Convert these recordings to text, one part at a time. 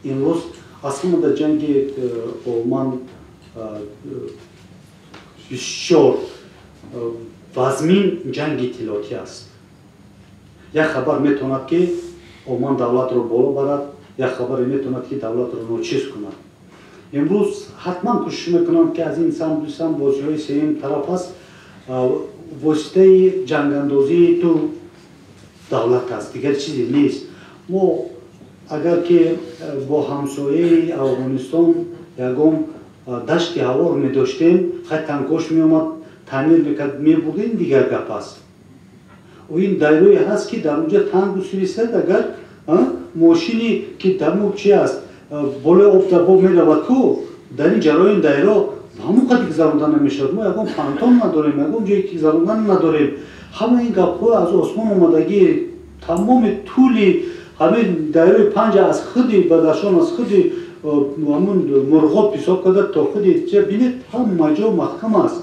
Имрӯз аз ҳама дар ҷанги Олман бисёр вазмин ҷанги иттилоотӣ аст. Як хабар метавонад, ки Олман давлатро боло барад, як хабаре метавонад, ки давлатро ночиз кунад. Имрӯз ҳатман кӯшиш мекунанд, ки аз ин самт, ду самт бозиҳои сеюм тараф аст, воситаи ҷангандозии ду давлат аст, дигар чизе нест. Мо агар ки бо ҳамсояи Афғонистон ягон дашти ҳавор медоштем, хай, танкош меомад, таъмир мекард, мебурдем, дигар гап аст. Ин дайрое ҳаст, ки дар онҷа танк гусилистад, агар мошине ки даму чи аст, болои об дар боб меравад ку, дар ин ҷароин дайро ҳамон қадр гузаронда намешавад. Мо ягон понтон надорем, ягон ҷое ки гузарондан надорем. Ҳама ин гапҳо аз осмон омадагӣ. Тамоми тӯли ҳамин дайрои Панҷа аз худи Бадахшон, аз худи ҳамун Мурғоб ҳисоб карда то худи ча бинед, ҳама ҷо маҳкам аст.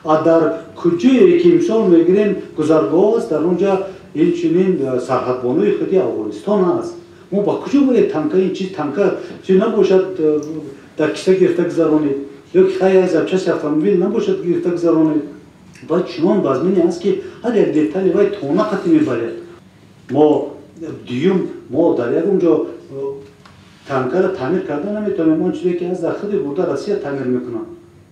А дар куҷое ки мисол мегирем гузаргоҳ аст, дар он ҷа инчунин сарҳадбонои худи Афғонистон ҳаст. Мо ба куҷо бояд танка, ин чиз, танка чи набошад, дар киса гирифта гузаронед, ё ки хай запчасти автомобил набошад, гирифта гузаронед. Баъд чунон вазмине аст, ки ҳар як детали вай тона қатӣ мебарад. Мо дуюм, мо дар ягон ҷо танкаро таъмир карда наметавонем. Он чизе ки ҳаст, дар худи бурда Россия таъмир мекунанд.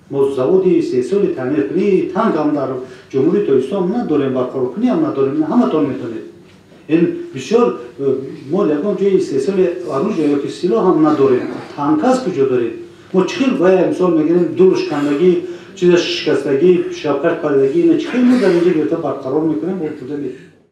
Мо заводи истеҳсоли таъмиркунии танк ҳам дар Ҷумҳурии Тоҷикистон надорем, барқароркунӣ ҳам надорем. Ҳаматон метавонед. Ин бисёр, мо ягон ҷои истеҳсоли оружие ё ки силоҳ ҳам надорем. Танк аз куҷо дорем? Мо чӣ хел вая, мисол мегирем, дулш кандагӣ, чизаш шикастагӣ, шапкаш паридагӣ, ина чӣ хел мо дар инҷа гирифта барқарор мекунем? Бо бурда.